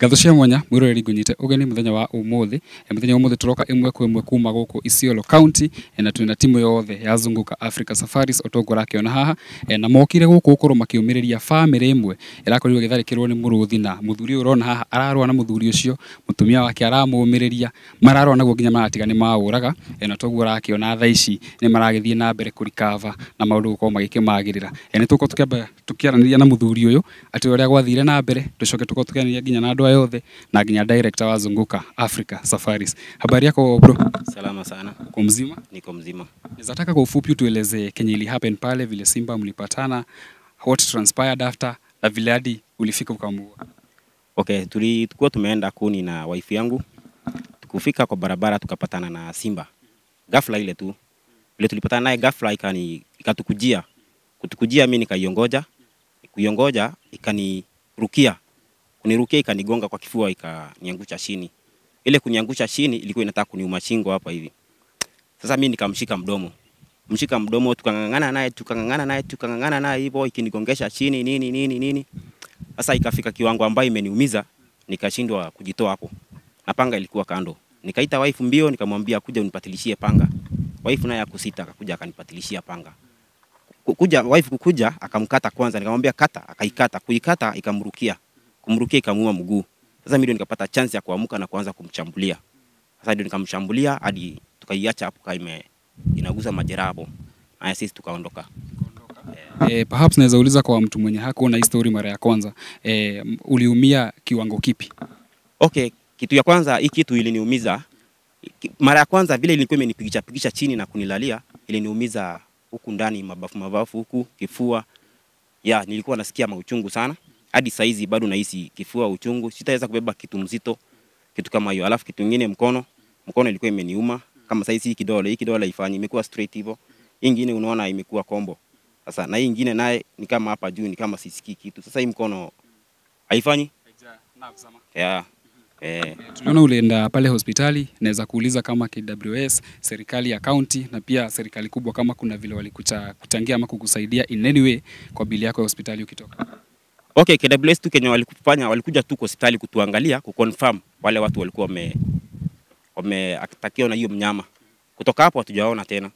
Ngatho cia mwanya mwiroreri ngunyite ugeni muthenya wa umuthi. Muthenya wa umuthi turoka imwe kwa imwe kuma guku Isiolo County, na twina timu yothe ya Zunguka Africa Safaris otongo rakiona haha, na mokire guku gukorwo makiumiriria family imwe irakorirwo igitharikirwo ni muruthi, na muthuri urona haha ararwa na muthuri ucio, mutumia wake aramumiriria, mararwa naguo nginya maratiga ni mauraga, na toguo rakiona thaa ici ni maragithie na mbere kurikava na maundu gukorwo magikimagirira. Ni tuko tukiamba tukiaraniria na muthuri uyu ati uria gwathire na mbere, tucoke tuko tukiaraniria nginya na andu aya othe na nginya director wa Zunguka Africa Safaris. Habari yako bro? Salama sana. Uko mzima? Niko mzima. Nataka kwa ufupi utueleze kenye ili happen pale, vile simba mlipatana, what transpired after, na vile hadi ulifika ukamuua. Okay, tulikuwa tumeenda kuni na wife yangu. Tukufika kwa barabara tukapatana na simba. Ghafla ile tu. Vile tulipatana naye ghafla ikatukujia. Kutukujia mimi nikaiongoja. Kuiongoja ikanirukia. Kunirukia ikanigonga kwa kifua ikaniangusha chini. Ile kuniangusha chini ilikuwa inataka kuniuma shingo hapa hivi. Sasa mimi nikamshika mdomo. Mshika mdomo tukangangana naye, tukangangana naye, tukangangana naye hivyo ikinigongesha chini nini nini nini. Sasa ikafika kiwango ambayo imeniumiza, nikashindwa kujitoa hapo. Na panga ilikuwa kando. Nikaita wife mbio nikamwambia kuja unipatilishie panga. Wife naye akusita akakuja akanipatilishia panga. Kuja wife kukuja akamkata kwanza, nikamwambia kata, akaikata, kuikata ikamrukia. Kumrukia ikamuuma mguu. Sasa mimi ndio nikapata chance ya kuamuka na kuanza kumchambulia. Sasa ndio nikamshambulia hadi tukaiacha hapo kaime inagusa majeraha hapo. Haya sisi tukaondoka. Perhaps naweza uliza kwa mtu mwenye hakuona hii story mara ya kwanza, uliumia kiwango kipi? Okay, kitu ya kwanza hii kitu iliniumiza. Mara ya kwanza vile ilikuwa imenipigisha pigisha chini na kunilalia, iliniumiza huku ndani mabafu mabafu huku kifua. Ya, nilikuwa nasikia mauchungu sana. Hadi saizi bado nahisi kifua uchungu, sitaweza kubeba kitu mzito, kitu kama hiyo. Alafu kitu kingine mkono, mkono ilikuwa imeniuma kama saizi hii kidole, hii kidole haifanyi, imekuwa straight hivyo. Hii nyingine unaona imekuwa kombo. Sasa na hii nyingine naye ni kama hapa juu ni kama sisikii kitu. Sasa hii mkono haifanyi? Yeah. Tunaona ulienda pale hospitali, naweza kuuliza kama KWS, serikali ya county na pia serikali kubwa kama kuna vile walikuchangia ama kukusaidia in any way kwa bili yako ya hospitali ukitoka. Okay, KWS tu Kenya walikufanya, walikuja tu kwa hospitali kutuangalia, kuconfirm wale watu walikuwa wameatakiwa na hiyo mnyama. Kutoka hapo hatujaona tena.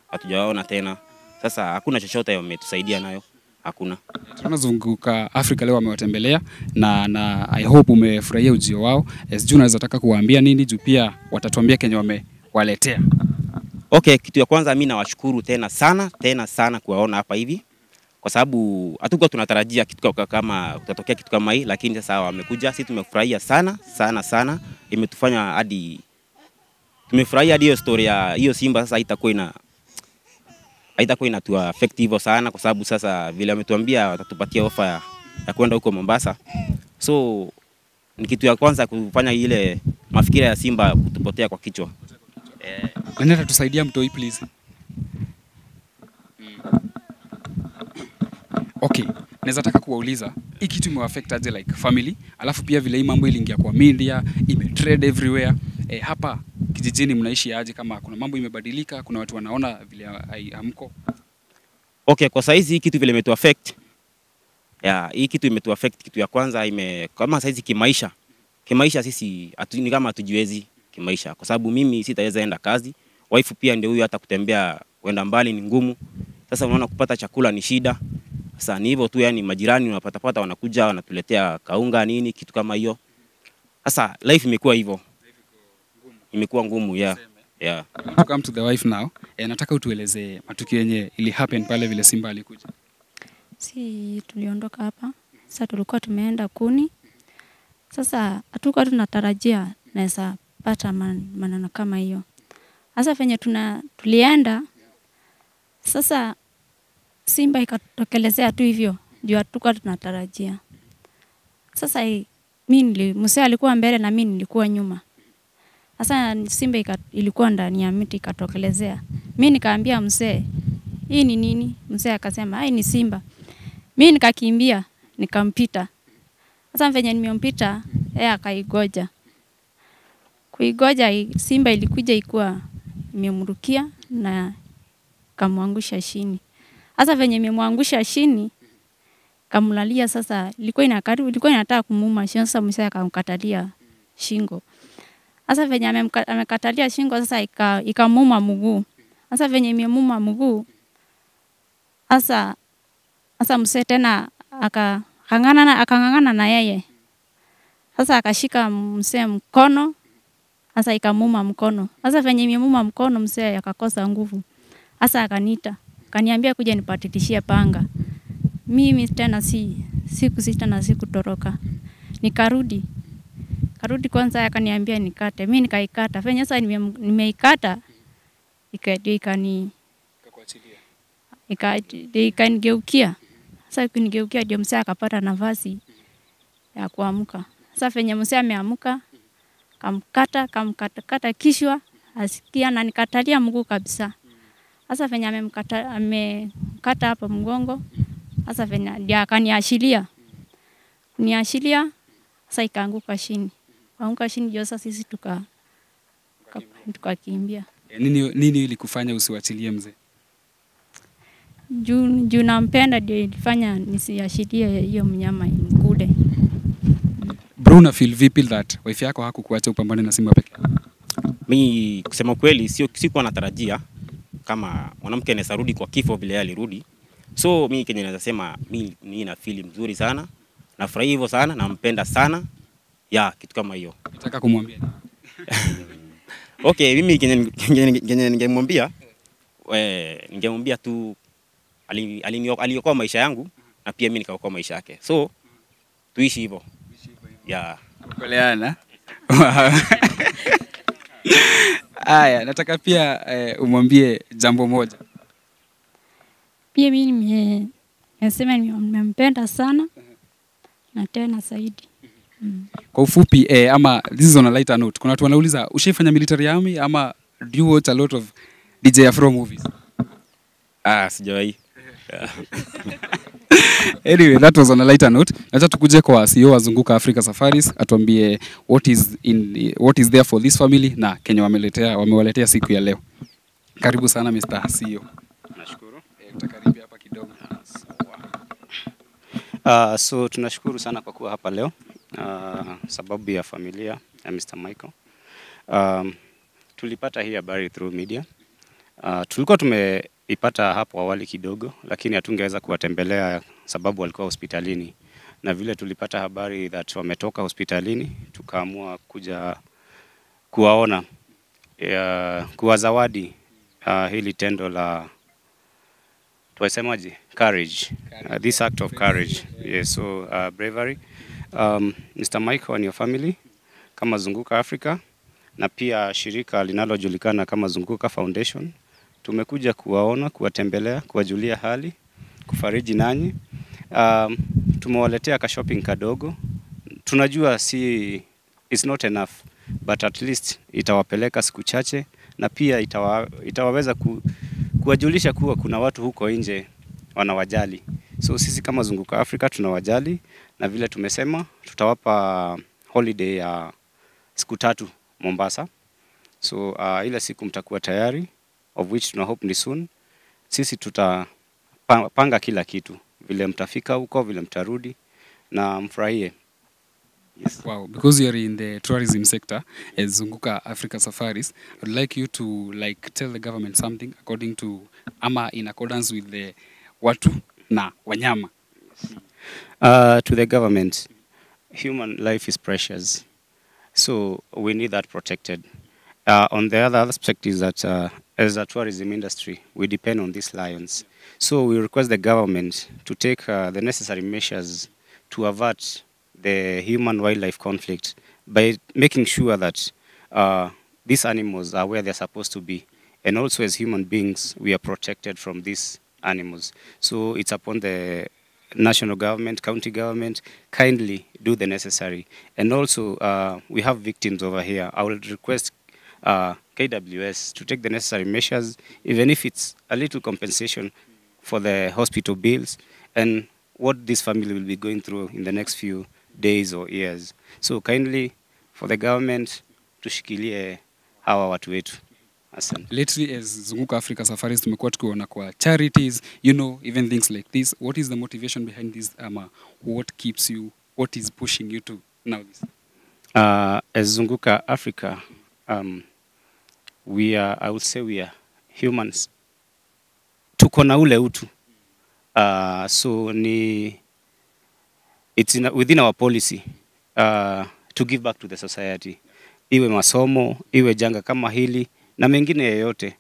Hatujaona tena. Sasa hakuna chochote wametusaidia nayo. Hakuna. Tunazunguka Afrika leo wamewatembelea na I hope umefurahia ujio wao. Sijui unaweza taka kuwaambia nini juu pia watatuambia Kenya wamewaletea. Okay, kitu ya kwanza mimi nawashukuru tena sana, tena sana kuwaona hapa hivi. Kwa sababu hatukuwa tunatarajia kitu kama kutatokea kitu kama hii, lakini sasa wamekuja, sisi tumefurahia sana sana sana. Imetufanya hadi tumefurahia hadi hiyo story ya hiyo simba sasa haitakuwa inatu affect hivyo sana, kwa sababu sasa vile wametuambia watatupatia ofa ya kwenda huko Mombasa. So ni kitu ya kwanza kufanya ile mafikira ya simba kutupotea kwa kichwa. Nani atatusaidia mtoi please? Okay, naweza taka kuwauliza hii kitu imeaffect aje like family, alafu pia vile hii mambo iliingia kwa media, imetrend everywhere. Hapa kijijini mnaishi aje, kama kuna mambo imebadilika, kuna watu wanaona vile hamko? Okay, kwa saizi hii kitu vile imetuaffect. Yeah, hii kitu imetuaffect. Kitu ya kwanza kama saizi kimaisha. Kimaisha sisi ni kama hatujiwezi kimaisha, kwa sababu mimi sitaweza enda kazi. Wife pia ndio huyu, hata kutembea kwenda mbali ni ngumu. Sasa unaona kupata chakula ni shida. Sasa ni hivyo tu, yani majirani unapata wanakuja wanatuletea kaunga nini kitu kama hiyo. Sasa life imekuwa hivyo. Imekuwa ngumu, yeah. Yeah. To come to the wife now, nataka utueleze matukio yenye ili happen pale vile simba alikuja. Si tuliondoka hapa. Sasa tulikuwa tumeenda kuni. Sasa hatukuwa tunatarajia naweza pata maneno kama hiyo. Sasa venye tulienda, sasa simba ikatokelezea tu hivyo, juu hatukuwa tunatarajia. Sasa mimi mzee alikuwa mbele na mimi nilikuwa nyuma. Sasa simba ilikuwa ndani ya miti ikatokelezea. Mimi nikaambia mzee, hii ni nini? Mzee akasema, "Hii ni simba." Mimi nikakimbia, nikampita. Sasa venye nimempita, yeye akaigoja. Kuigoja simba ilikuja ikuwa imemrukia na kamwangusha chini. Sasa venye imemwangusha chini, Kamlalia sasa, ilikuwa inakaribu, ilikuwa inataka kumuuma shingo, sasa mzee akamkatalia shingo. Sasa venye amekatalia shingo sasa ikamuuma mguu. Sasa venye imemuuma mguu, sasa mzee tena akang'ang'ana na yeye. Sasa akashika mzee mkono, sasa ikamuuma mkono. Sasa venye imemuuma mkono mzee akakosa nguvu. Sasa akaniita, akaniambia kuja nipatilishie panga. Mimi tena sikusita na sikutoroka. Nikarudi. Karudi kwanza akaniambia nikate. Mimi nikaikata. Venye sasa nimeikata ikanigeukia. Sasa ikanigeukia ndio mzee akapata nafasi ya kuamka. Sasa venye mzee ameamka, kamkata kichwa, asikia na nikatalia mguu kabisa. Sasa venye amekata hapa mgongo, sasa venye ndio akaniashiria. Kuniashiria sasa ikaanguka chini. Kaanguka chini ndio sasa sisi tukakimbia. Nini ilikufanya usiwachilie mzee? Juu nampenda ndio ilifanya nisiashirie hiyo mnyama imkule. Bro, una feel vipi that wife yako hakukuacha upambane na simba peke yako? Mimi kusema kweli sikuwa natarajia kama mwanamke anaweza rudi kwa kifo vile alirudi. So mimi kenye naweza sema mimi na feel mzuri sana. Nafurahi hivyo sana, nampenda sana. Ya, kitu kama hiyo. Nataka kumwambia. Okay, mimi kenye ningemwambia, ningemwambia tu aliokoa maisha yangu na pia mimi nikaokoa maisha yake. So tuishi hivyo. Yeah. Kueleana. Aya, nataka pia umwambie jambo moja. Pia mimi nimesema nimempenda sana na tena zaidi. Kwa ufupi ama this is on a lighter note. Kuna watu wanauliza ushaifanya military army ama do you watch a lot of DJ Afro movies? Ah, sijawahi. Anyway, that was on a lighter note. Acha tukuje kwa CEO wa Zunguka Africa Safaris atuambie what is there for this family na Kenya wamewaletea siku ya leo. Karibu sana Mr. CEO. Nashukuru. Utakaribia hapa kidogo. So tunashukuru sana kwa kuwa hapa leo. Sababu ya familia ya Mr. Michael. Tulipata hii habari through media. Tulikuwa tumeipata hapo awali kidogo, lakini hatungeweza kuwatembelea sababu walikuwa hospitalini. Na vile tulipata habari that wametoka hospitalini, tukaamua kuja kuwaona, kuwazawadi hili tendo la tuwasemaje, courage. This act of courage. Yeah, so bravery. Mr. Michael and your family kama Zunguka Africa na pia shirika linalojulikana kama Zunguka Foundation, tumekuja kuwaona, kuwatembelea, kuwajulia hali, kufariji nanyi. Tumewaletea ka shopping kadogo. Tunajua si it's not enough, but at least itawapeleka siku chache na pia itawaweza kuwajulisha kuwa kuna watu huko nje wanawajali. So sisi kama Zunguka Africa tunawajali, na vile tumesema tutawapa holiday ya siku 3 Mombasa. So ile siku mtakuwa tayari, of which tuna hope ni soon. Sisi tutapanga kila kitu, vile mtafika huko, vile mtarudi, na mfurahie. Yes. Wow, because you are in the tourism sector as Zunguka Africa Safaris, I would like you to tell the government something according to ama in accordance with the watu na wanyama. To the government, human life is precious, so we need that protected. On the other aspect is that as a tourism industry, we depend on these lions. So we request the government to take the necessary measures to avert the human-wildlife conflict by making sure that these animals are where they're supposed to be. And also as human beings, we are protected from these animals. So it's upon the national government, county government, kindly do the necessary. And also we have victims over here. I will request KWS to take the necessary measures, even if it's a little compensation for the hospital bills and what this family will be going through in the next few days or years. So kindly, for the government, tushikilie hawa watu wetu. Asante. Lately as Zunguka Africa Safaris tumekuwa tukiona kwa charities, you know, even things like this. What is the motivation behind this? What keeps you, what is pushing you to now this? As Zunguka Africa, we are, I would say we are humans. Tuko na ule utu. So ni, it's within our policy to give back to the society. Iwe masomo, iwe janga kama hili na mengine yoyote,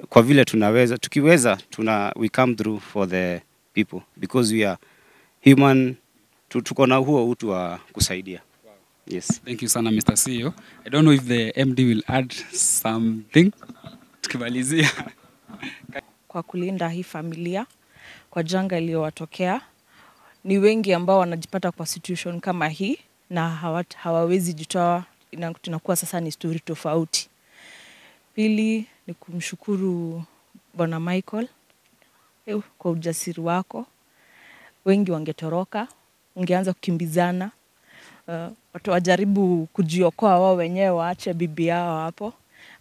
kwa vile tunaweza, tukiweza, we come through for the people because we are human, tuko na huo utu wa kusaidia. Wow. Yes. Thank you sana Mr. CEO. I don't know if the MD will add something. Tukimalizia. Kwa kulinda hii familia kwa janga iliyowatokea. Ni wengi ambao wanajipata kwa situation kama hii na hawawezi jitoa, tunakuwa sasa ni story tofauti. Pili ni kumshukuru Bwana Michael kwa ujasiri wako. Wengi wangetoroka, ungeanza kukimbizana, watu wajaribu kujiokoa wao wenyewe, waache bibi yao hapo,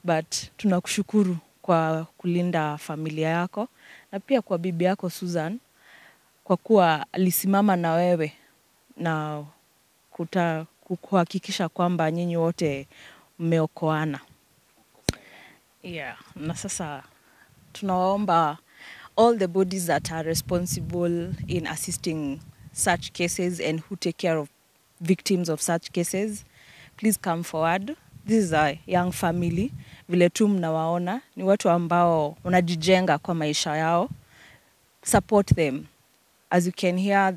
but tunakushukuru kwa kulinda familia yako na pia kwa bibi yako Susan kwa kuwa alisimama na wewe na kuhakikisha kwamba nyinyi wote mmeokoana. Yeah, na sasa tunawaomba all the bodies that are responsible in assisting such cases and who take care of victims of such cases, please come forward. This is a young family. Vile tu mnawaona ni watu ambao wanajijenga kwa maisha yao. Support them. As you can hear,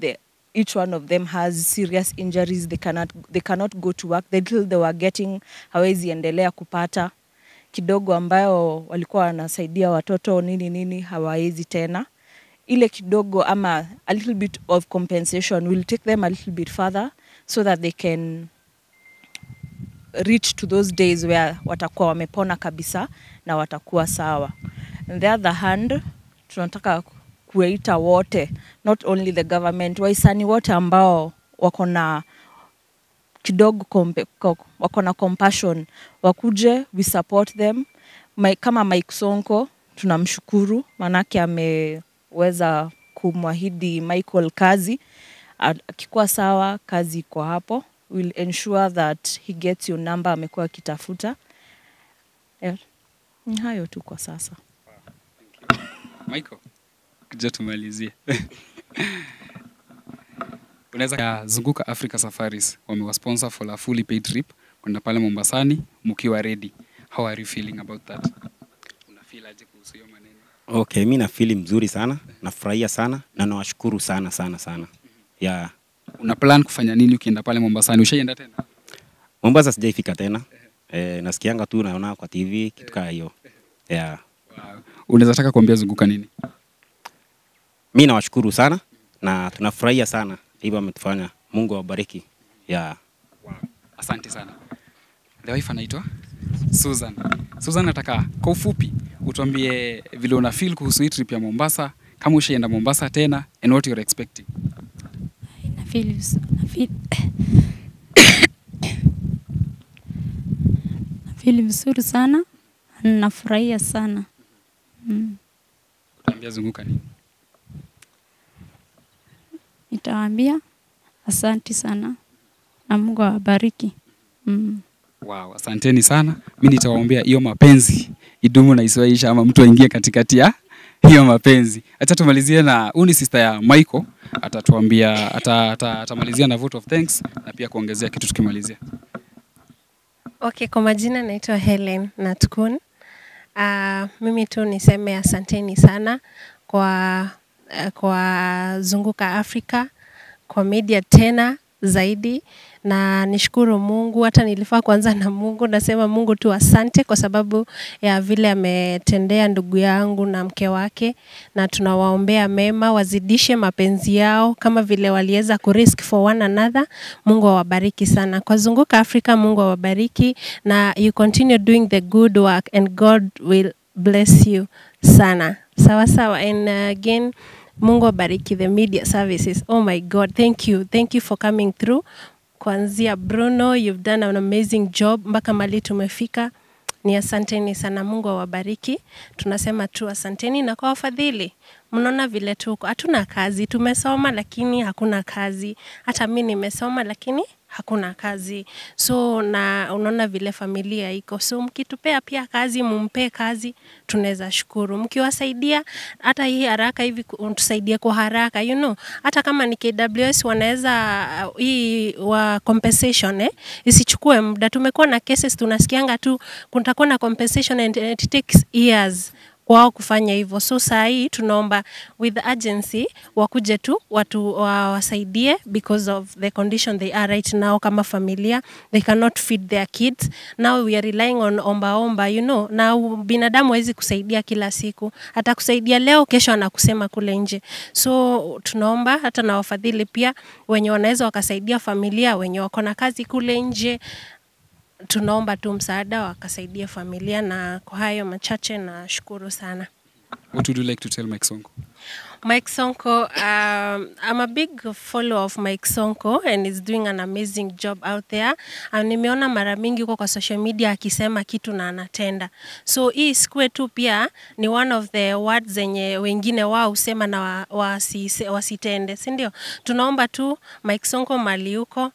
each one of them has serious injuries. They cannot go to work. The little they were getting hawezi endelea kupata. Kidogo ambayo walikuwa wanasaidia watoto nini nini hawawezi tena. Ile kidogo ama a little bit of compensation will take them a little bit further so that they can reach to those days where watakuwa wamepona kabisa na watakuwa sawa. On the other hand, tunataka kuwaita wote, not only the government, wahisani wote ambao wako na kidogo wako na compassion, wakuje, we support them. Kama Mike Sonko tunamshukuru manake ameweza kumwahidi Michael kazi. Akikuwa sawa, kazi iko hapo. We'll ensure that he gets your number amekuwa akitafuta. Yeah. Ni hayo tu kwa sasa. Thank you. Michael, kuja tumalizie. Unaweza Zunguka Africa Safaris wamewa sponsor for a fully paid trip kwenda pale Mombasani mkiwa ready. How are you feeling about that? Una feel aje kuhusu hiyo maneno? Okay, mimi na feel mzuri sana, nafurahia sana na nawashukuru sana sana sana. Yeah. Una plan kufanya nini ukienda pale Mombasani? Ushaienda tena? Mombasa sijaifika tena. Nasikianga tu, naona kwa TV kitu kama hiyo. Yeah. Wow. Unaweza taka kuambia Zunguka nini? Mimi nawashukuru sana na tunafurahia sana hivyo ametufanya. Mungu awabariki. Yeah. Wow. Asante sana. The wife anaitwa Susan. Susan, nataka kwa ufupi utuambie vile una feel kuhusu hii trip ya Mombasa, kama ushaenda Mombasa tena and what you're expecting. Na feel vizuri sana, nafurahia sana. Utaambia Zunguka nini? Nitawaambia asante sana na Mungu awabariki. Wow, asanteni sana. Mimi nitawaombea hiyo mapenzi idumu na isiwaisha, ama mtu aingie katikati ya hiyo mapenzi. Acha tumalizie na huyu ni sister ya Michael, atatuambia atamalizia na vote of thanks na pia kuongezea kitu tukimalizia. Okay, kwa majina naitwa Helen Natkun. Mimi tu niseme asanteni sana kwa Zunguka Africa, kwa media tena zaidi, na nishukuru Mungu. Hata nilifaa kuanza na Mungu, nasema Mungu tu asante kwa sababu ya vile ametendea ndugu yangu na mke wake, na tunawaombea mema, wazidishe mapenzi yao kama vile waliweza kurisk for one another. Mungu awabariki sana. Kwa Zunguka Africa, Mungu awabariki na you continue doing the good work and God will bless you sana. Sawa sawa. And again, Mungu abariki the media services. Oh my God, thank you. Thank you for coming through. Kuanzia Bruno, you've done an amazing job mpaka mali tumefika. Ni asanteni sana, Mungu awabariki. Tunasema tu asanteni. Na kwa wafadhili, mnaona vile tuko, hatuna kazi, tumesoma lakini hakuna kazi. Hata mi nimesoma lakini hakuna kazi. So na unaona vile familia iko. So mkitupea pia kazi, mumpe kazi, tunaweza shukuru. Mkiwasaidia hata hii haraka hivi, tusaidie kwa haraka, you know. Hata kama ni KWS wanaweza hii wa compensation, isichukue muda. Tumekuwa na cases tunasikianga tu kutakuwa na compensation and it takes years kwao kufanya hivyo. So saa hii tunaomba with urgency wakuje tu watu wasaidie because of the condition they are right now kama familia, they cannot feed their kids. Now we are relying on omba omba, you know. Na binadamu hawezi kusaidia kila siku. Atakusaidia leo, kesho anakusema kule nje. So tunaomba hata na wafadhili pia wenye wanaweza wakasaidia familia, wenye wako na kazi kule nje, tunaomba tu msaada wakasaidia familia. Na kwa hayo machache nashukuru sana. What would you like to tell Mike Sonko? Mike Sonko, I'm a big follower of Mike Sonko and he's doing an amazing job out there. Nimeona mara mingi huko kwa social media akisema kitu na anatenda. So hii isikue tu pia ni one of the words zenye wengine wao husema na wasitende, si ndio? Tunaomba tu Mike Sonko mali huko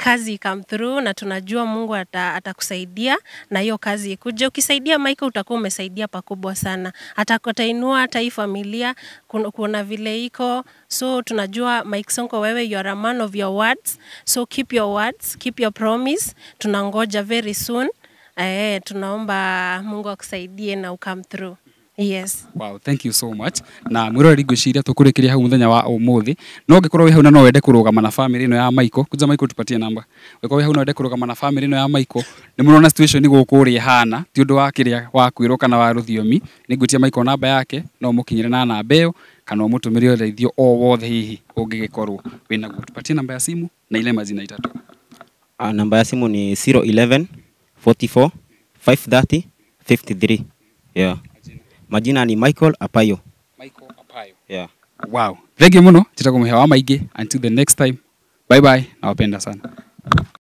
kazi come through, na tunajua Mungu atakusaidia na hiyo kazi ikuje. Ukisaidia Michael utakuwa umesaidia pakubwa sana, atainua hata hii familia kuona vile iko. So tunajua Mike Sonko, wewe you are a man of your words, so keep your words, keep your promise. Tunangoja very soon. Tunaomba Mungu akusaidie na ukame through. Yes. Wow, thank you so much. Na mwiroreri ngwiciria tukurikiria hau muthenya wa umuthi. No ngikorwo wi hau na no wende kurugama na family ino ya Michael, kuja Michael tupatie namba. Ngikorwo wi hau no wende kurugama na family ino ya Michael, ni murona situation guku uria ihana, ti undu wa kiria wa kwirwo kana wa ruthiomi. Ni ngwitia Michael namba yake, no mukinyire na namba iyo kana umutumire uteithio o wothe hihi ungigikorwo winaguo. Tupatie namba ya simu na ile majina itatu. Namba ya simu ni 011 44 530 53. Yeah. Majina ni Michael Apayo. Michael Apayo. Yeah. Wow. Thank you muno. Tutakumhewa maingĩ. Until the next time. Bye bye. Nawapenda sana.